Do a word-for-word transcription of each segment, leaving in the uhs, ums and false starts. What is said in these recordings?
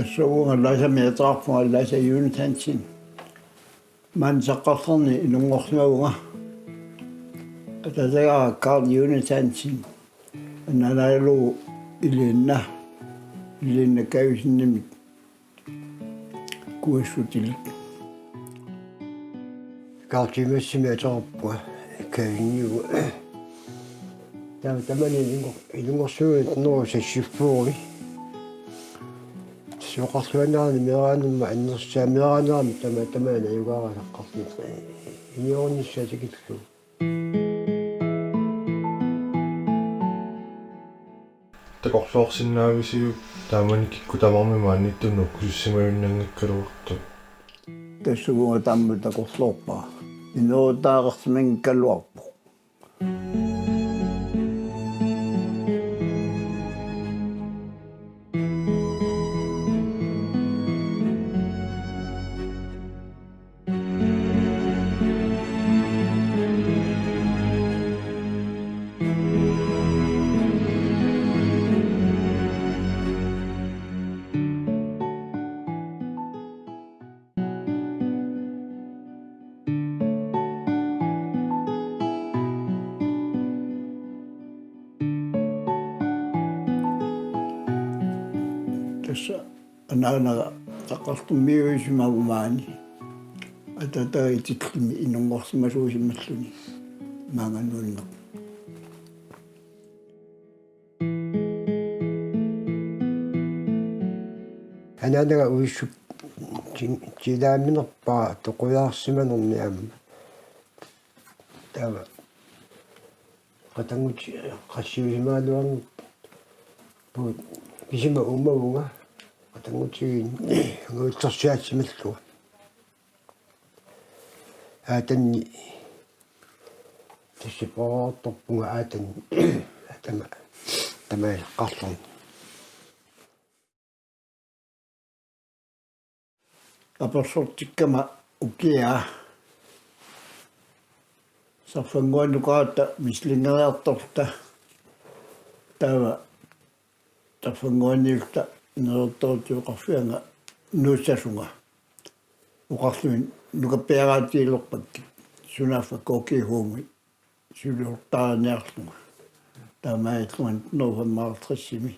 Soorunami Laasamiittarpunga, Laasa Jonathansen. Maani Saqqarlerni inunngorsimavunga. Ataataga Karl Jonathansen. Anaanalu Elina. Elina Kajussenimik kuassutilik. Karl Thomasenimik ateqarpunga, Kajunniuga. Taava tamani inunngor-, inunngorsimavunga nitten hundrede og seksogfyrre. Soqarluannaani meeraanerma annersaa meeraanerma tama-, tamani ajugaara Saqqarlerni. Iniornissaa tikillugu. Takorloorsinnaavisiuk taamani kikkut tamarmik maaniittunik ukkusissimajunnanngikkaluartut? Tassa uanga taamak takorloorpara. Inuuttaareersimanngikkaluarpoq. Tassa anaanaga Saqqarlermiuusimavunga maani. Ataataga Itillimi inunngorsimasuusimalluni maanga nuanneq. Anaanaga Uissup ti-, tilaaminerpara toqujaarsimanermi aamma. Taava qatannguti-, qassiusimagaluarnerput kisima uumavunga qatanngutigiinni angajullersiaasimallunga. Aatanni tassa poortorpunga aatanni tama-, tamaat Saqqarlerni. Apersortikkama ukiaa Sarfannguanut ukaratta mislinngeriartorluta taava Sarfannguaniulluta Neriortoorutigut oqarfianga nuussasunga. Oqarluni nukappiaraatigilerpakkit sunaaffa K G H-mi suliortaarniarlunga. Taamaalillunga nitten hundrede og femoghalvtredsimi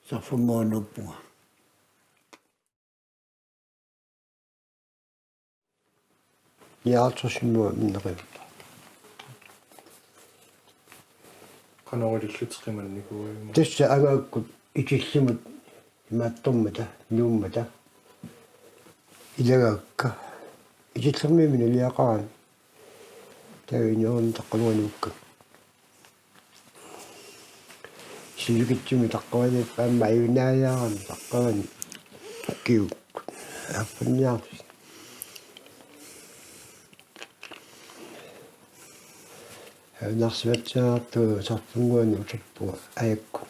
Sarfannguanuuppunga. Nioghalvtredsimut minnerivippoq. Qanoq ilillutit qimannikuuimmata? Tassa angaakkut Itillimut imaattormata, nuummata. Ilagaakka. Itillermiunut naliaqarani. Taava inuuneq taqqaluanuukka. Sivikitsumik taqqavani aamma ajunaajaarami taqqavani kiuk. Aappaniarsi. Ajunarsimatsiartu Sarfannguani uterpunga ajakkut.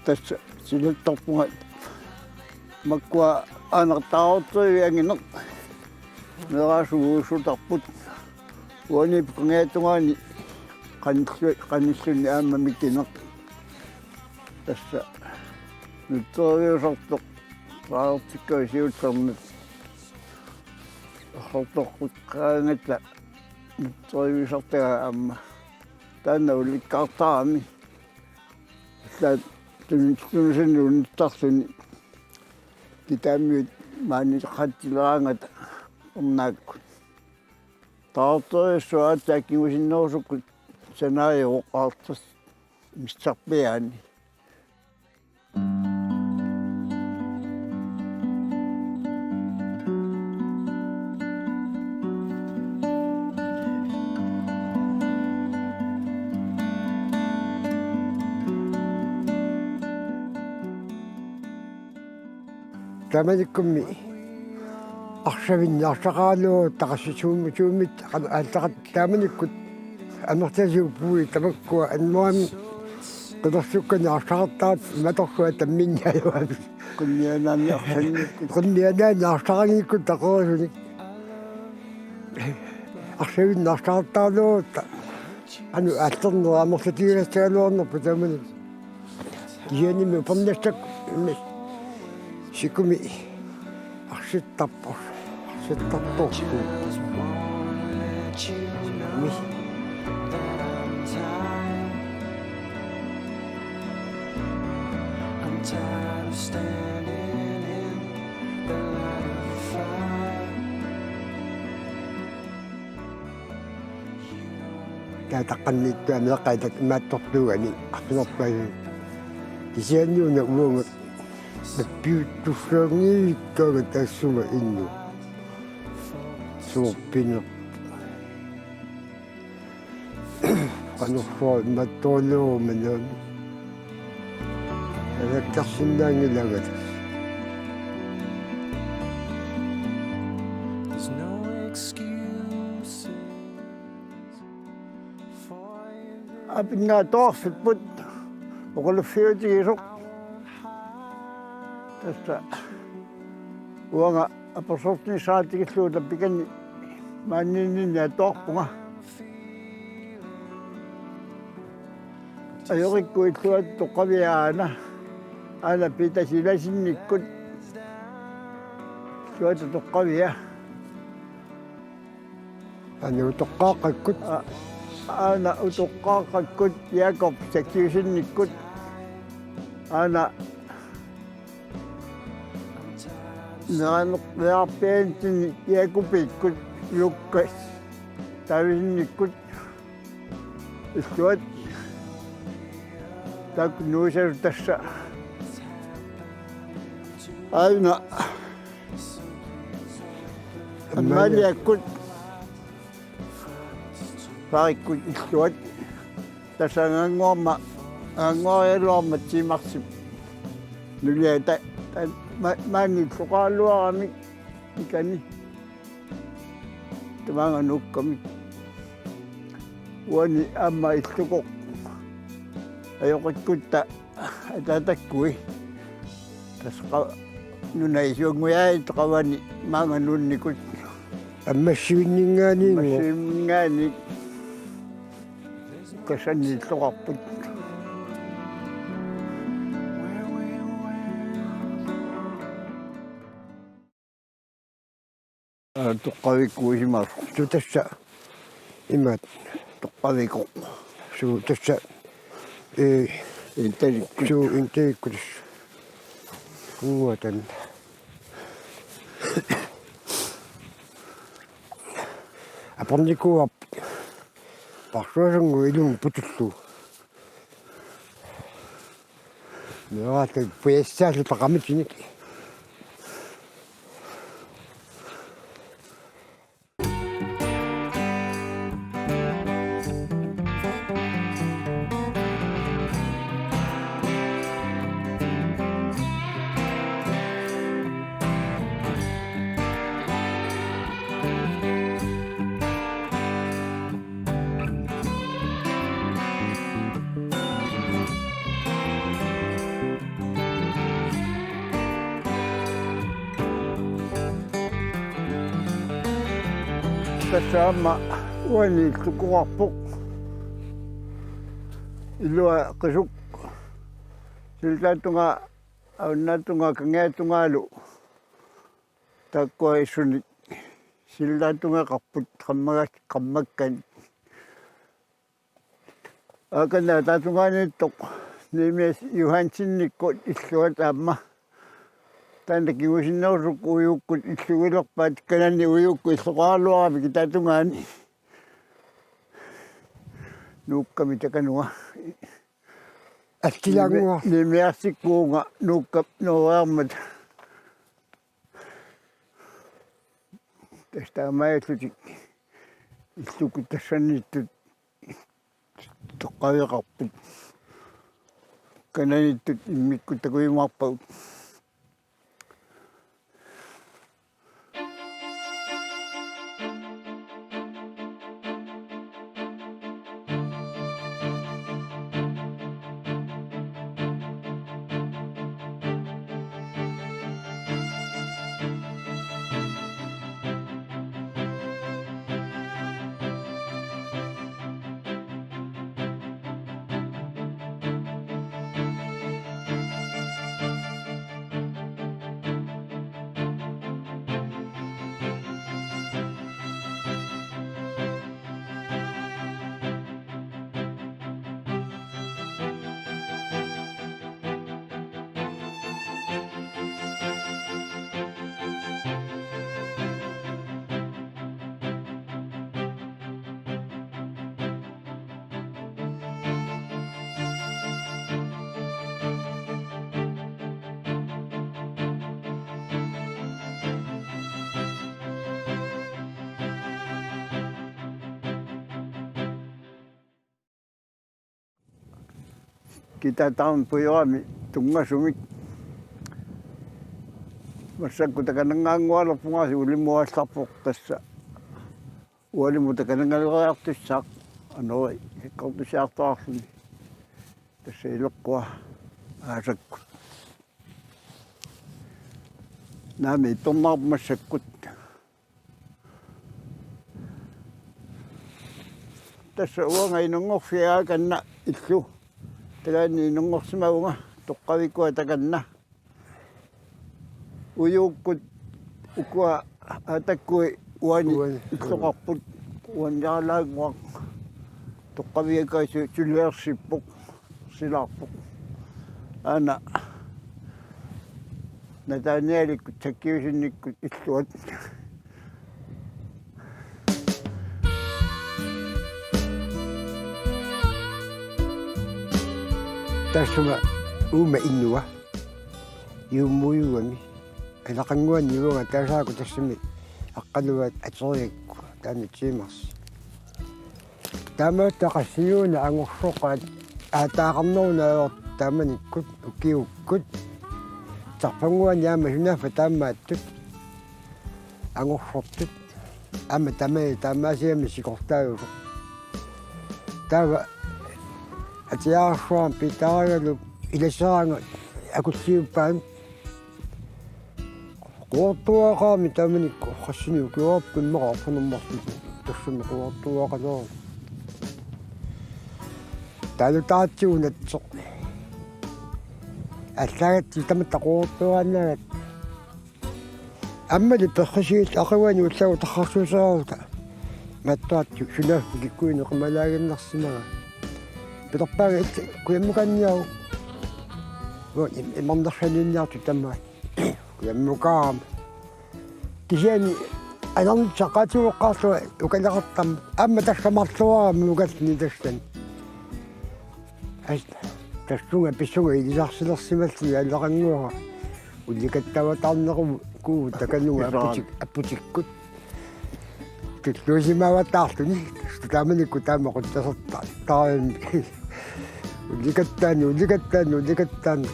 Tassa silattarpunga makkua aanertaaruttuiviangineq meeraasuussutarput uani pukangiatungaani qanillu-, qanilluni aamma mikineq. Tassa nutserviusartoq taartikka siutsernit. Arrartoqqut qaangatta nutserviusartagaa aamma. Taanna ulikkaartarami. Taa tun-, tunusuni unittarluni. Kitaamiut maani qatsileraangata. Unnaakkut. Taartorissuaq aatsaat kingusinnerusukkut sanaajuvoq Arctic missarpiaani. Taamanikkummi arsavinnaartaqaraluartoq taqassisuummi suummit aallartaqattaarmanikkut amerlasuupput tamakkua annuami qilersukkanik arsaqartaat matorsuaq tamminnialuaavit. Qinnianaanni arsannikkut. Qinnianaanni arsaqanngikkunik taqerisunik. Arsavinnaartaqaraluartoq anu aallarneq amerlatigilassagaluarnerput taamani. Kisiannimi upernassakka sikumi arsittarpoq. Arsittarpoq. Mis. Taataqqanniittuani eqqaitaq imaattortuugani arfineq-pingajuat. Kisianni una uanga nappiuttussaanngikkaanga taassuma innu. Suuppineq. Qanorsuaq imaattorujuumanun. Alakkarsinnaanngilaanga. Apinnaatuarfipput oqaluffiutigisoq. Tassa uanga apersortinnissaa tikillugu tappikani maaniinninni atuarpunga. Ajoqikkut illuat toqqavia aana. Aana Peter Silasinnikkut. Illuat toqqavia. Aana utoqqaaqqakkut. A-, aana utoqqaaqqakkut Jakob Zacchaeusennikkut. Aana Neraneq-, Nerarpiaanitsinni Jakobikkut Lukas Davidinikkut. Illuat taakku nuisalu tassa. Aana Amalia. Amaliakkut Parikkut illuat. Tassa angaannguarma, angaannguarigaluarma tiimarsip. Nulia ta-, ta-, ma-, maani illoqaraluaramik ikani. Tamaanga nuukkamik. Uani aamma illukoq. Ajoqikkutta ataatakkui. Tassa qa-, nunap isuannguatsiaat qavani maanga nuunnikut. Ammassivinninngaanniit. Ammassivinninngaanniit. Tassani illoqarput. Aa, toqqavikkuusimasoq. Suu tassa imaat. Toqqavikoq. Suu tassa, ee, Intalikkut. Suu intalikkut. Uatan. Apornikuuarput. Parsuasannguaq ilumut putullugu. Meeraalluni pujassaalluta qamitinik. Tassa aamma uani illukoqarpoq. Ilua qisuk. Sillaatungaa, avinnaatungaa, kangiatungaalu. Taakkua issunik sillaatungeqarput qammaga-, qammakkanik. Aakana ataatungaaniittoq Nehemias Johansenikkut illuat aamma. Taanna kingusinnerusukkut ujukkut illugilerpaat, kanani ujukkut illoqaraluaramik kitaatungaani. Nuukkami takanunga. Attilaannguaq. Nime-, nimearsikkuuvunga Nuukkap nooriarmata. Tassa taamaallutik illukkut tassaniittut toqqaveqarput. Kananiittut immikkut takujumaarpagut. Kitaataarmi pujorami tunngasumik. Massakkut takananngaanngualerpunga, ulimuallarpoq tassa. Ualimu takanangaleriartussaaq, anori, ikkortusiartuarluni. Tassa ileqqua aasakkut. Naami ippernaarpoq massakkut. Tassa uanga inunngorfigaa kanna illu. Takanani inunngorsimavunga toqqavikkua takanna. Ujukkut ukua aatakkui uani. Uani. Illoqarput uaniaraannguaq. Toqqaviakkaasi suliarsippoq, silaarpoq. Aana Nathanielikkut Sakkiusinnikkut illuat. Tassuma uuma innua. Juummuujugami. Alaqannguani uanga taasaaku tassami aqqaluat ateriakku taanna tiimarsi. Taamaattoq qassiuna angorsoqaat aataaqarneruna ajortut taamanikkut ukiukkut. Tarpannguani aamma sunaaffa taamaattut angorsortut. Aamma tamai taamaasigami sikortaajusoq. Taava atiaarsuarmi pitaarigalugu ilaseraangat akulliuppaat. Quortuaqaami taamanikkut qassinik ukiuarput immaqa arfineq-marluk tassami quortuaqalerami. Taalutaatsuunatsoq. Allagatsi tamatta quortuaannagat. Aammalu perrisiit aqaguani ullagut tarrarsuusereeruta. Mattuartut sunaaffa kikkuineq qimalaaginnarsimavaa. Pilerpaanga illit kujammukaanniaruk. Uanga im-, imarnersaaniinniartut tamaat. Kujammukaarama. Kisianni anarnissaq qaatigoqqaarlunga ukaleqartarmat. Aamma tassa marluarama ukalluni tassani. As-, tassunga pissunga ilisarsilersimalluni alaqannguara. Ullikattaavataarneruvugut takanunga. Isoq. Apputik-, apputikkut. Tulluusimaavataarluni. Taamanikkut taama qutsaserta-, taarami. Ullikattaani, ullikattaani, ullikattaani.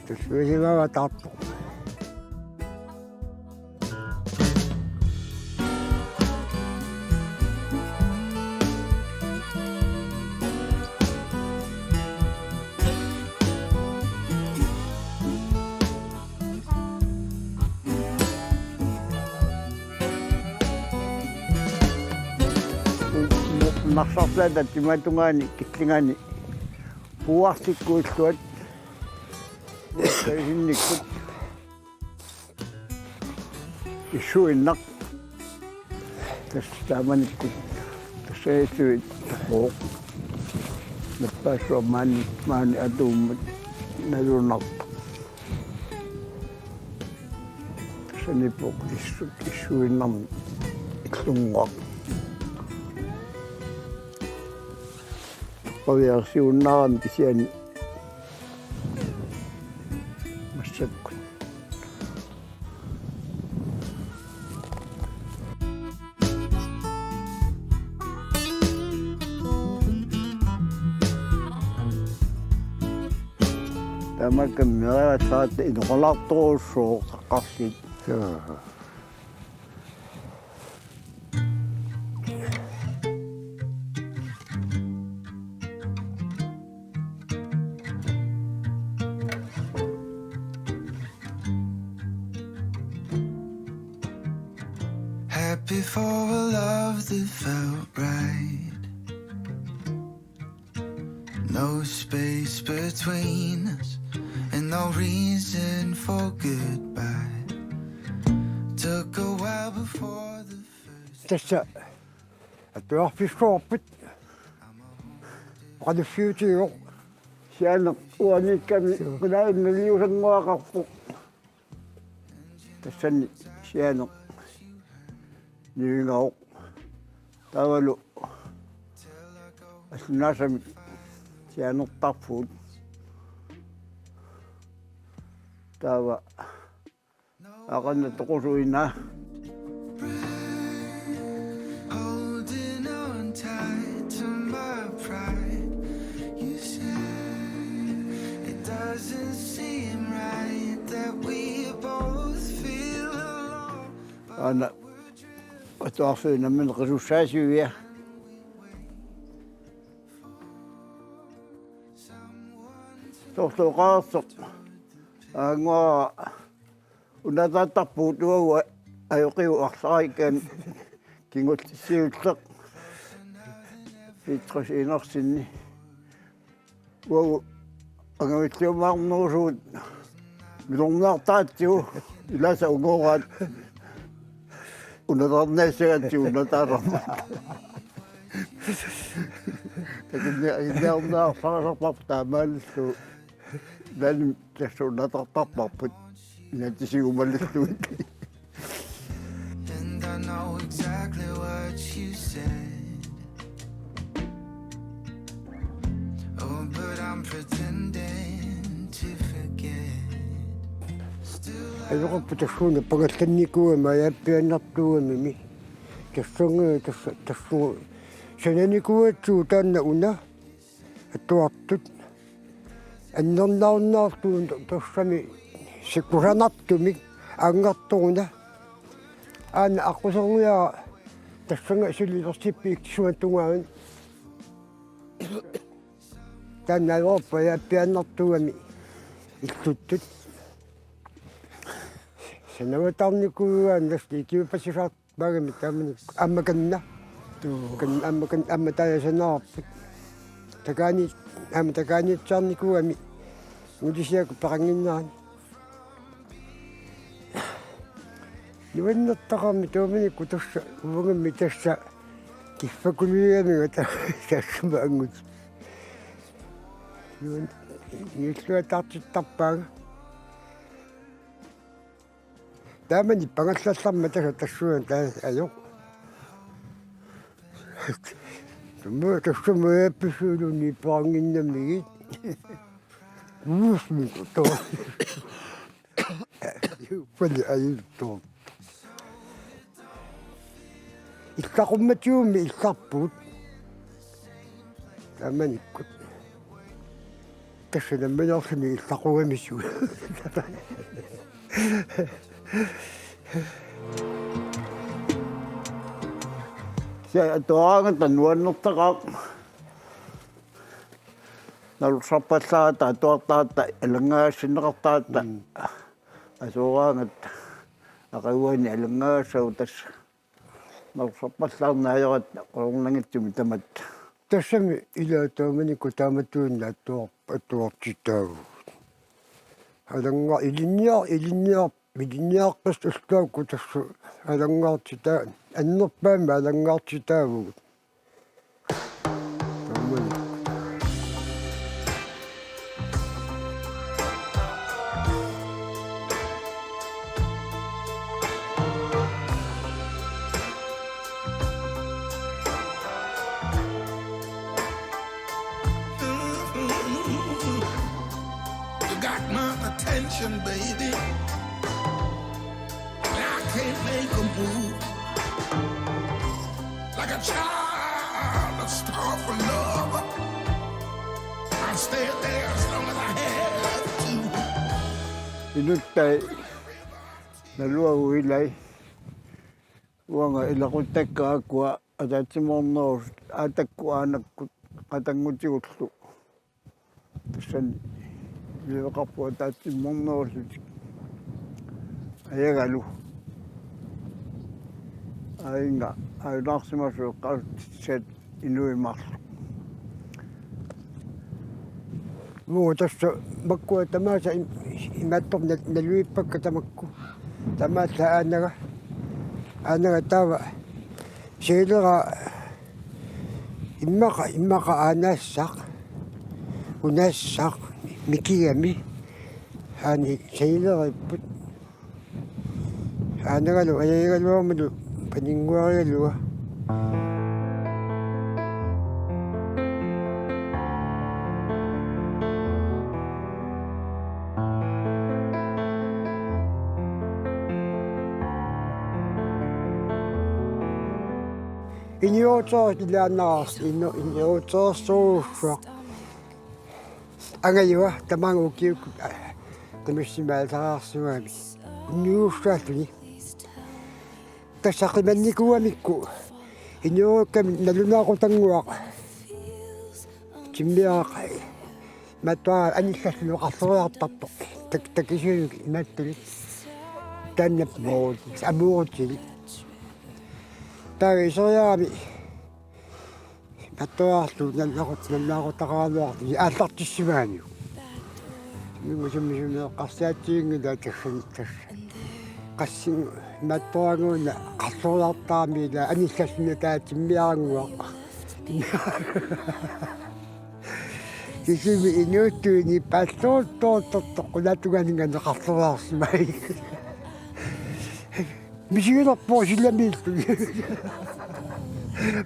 Tulluusimaavataartoq. Narsarsuaq timatungaani killingaani puuarsikkut illuat. Uattavisinnikkut. Issuinnaq. Tassa taamanikkut. Tassa issuit. Oo. Nappaassuaq maani, maani atuummat. Nalunarpoq. Sanippoq issu-, issuinnarmi illunnguaq. Qaviarsiunnaarami kisianni massakkut. Tamakku meeraasaat inoqalaartorujussuuvoq saqqarliit. Jaa. Happy for a love that felt right. No space between us, and no reason for goodbye. Took a while before the first. Tassa atuarfissuarput. Oqalussiutigivoq. Sianeq uaniikkami. Joo. Qilainnaliusannguaqarpoq. Tassani sianeq nivingaavoq. Taavalu allunaasami sianertarpugut. Taava aqanna toqusuina. Holding on tight to my pride. You say it doesn't seem right that we both feel alone. Aana atuarfiup nammineq qisussaasivia. Soorlu oqartoq. Aannguara unataattarpugut uagut ajoqiuarlariikkaanni kingulliit siulleq. Petrus Enoksenip. Uagut angavittuumaarnerusugut milorniartaratsigu ilaasa ungoraat unataarniassagatsigu unataasarmat. Takunni aginniarniarsarisarparput taamaalillugu. Nani tassa unataartarparput. Inatsisigut malillugit. And I know exactly what you said. Oh, but I'm pretending to forget. Ajoqerput tassuuna pangallannikuugami aappiaannartuugamimi. Tassannga tassa tassuuna sananikuugatsigu taanna una. Atuartut. Annernaarunnaartuun tassami sikkusanartumik aanngartoruna. Aana aqquserniara tassannga suli ilersippit ikisuan tungaanut. Taanna ajoqerput aappiaannartuugami illuttut. Sanavataarnikuugaanni tassa ikiuppasisar- Maagami taamani aamma kanna. Tuu. Kan-, aamma kan-, aamma taasanaarput. Takaani-, aamma takaaniitsaarnikuugami. Ngulisiaku peqannginnarani. Nuannertaqaarmi taamanikkut tassa uangammik tassa kiffakuluigamiga ta-, tassuma angut. Nuan-, nuilluataartittarpaanga. Taamani pangallallarmat tassa tassuuna taava ajoq. Tumma tassuma episoduni peqannginnamigit. Uusmi to. Pani ajutto. Illaqummatigummi illarpugut. Taamanikkut. Tassa nammineerluni illaqugamisoq. Kisianni atuaraangata nuannertaqaaq. Nalursarpallaarata atuartarata, alanngaagassinneqartarata. Mm. Asuuraangat aqaguani alanngaagassaagut tassa. Nalursarpallaarneq ajoratta qularnanngitsumik tamatta. Tassami ila taamanikkut taamatuinnaq atuar-, atuartitaavugut. Alannga-, ilinniar-, ilinniar-, ilinniaqqissuaq ullaakkut tassa alanngaartitaa-, annerpaamik alanngaartitaavugut. Taamani. Baby, I can't make a move. Like a child, a star for love. I'll stay there as long as I have to. Inuttai, naluagu ilai. Uanga ilaquttakka aakkua ataatsimoornerusoq, aatakkut aanakkut qatanngutigullu. Tassani iliveqarpoq ataatsimoornerusullutik. Ajagalu. Aajuna ajunaarsimasoq eqqarsaatit inuit marluk. Muu tassa makkua tamaasa im-, imaattoq nal-, naluippakka tamakku. Tamaasa aanaga. Aanaga taava. Seilera immaqa, immaqa aanaassaaq. Unaassaaq. Mikigami. Aani seileriipput. Aanagalu, ajagaluarmilu, paninnguarigaluaq. Iniotsooq ilaannaarsi, ino-, iniotsooq suussuaq. Angajua, tamaanga ukiukkut, aa, tamassimaasariarsimagami. Unnuussaalluni. Tassa qimannikuugamikku. Iniorukkami nalunaaqutannguaq. Timmiaraq. Mattuara anillallugu qarloriartarpoq. Tak-, takisuunik imaattunik. Taanna moorut, amuurutsilik. Taava iseriarami. Mattuarlu nallaqut-, nallaqutaqaraluartut aallartissimaaniuk. Mingu summi summi eqqarsaatsiginngilaa tassani tassa. Qassin mattuaguuna qarloriartarami ila anillallugu taava timmiarannguaq. Isimi inuuttuini palluuttuuttortoq qulatunganinga qarloriarsimai. Misigilerpoq silamiilluni.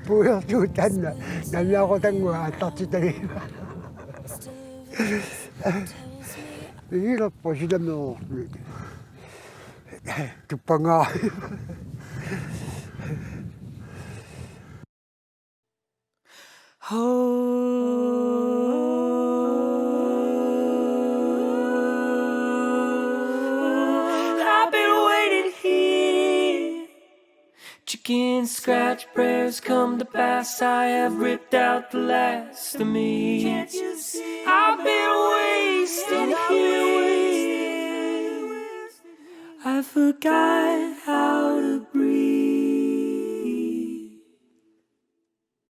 Puiortugut taanna, nallaqutannguaq aallartitagivaa. Misigilerpoq silamiilluni. Tuppangaa. Oh, I've been waiting here. Chicken scratch prayers come to pass. I have ripped out the last of me. Can't you see? I've been wasting here. I forgot how to breathe.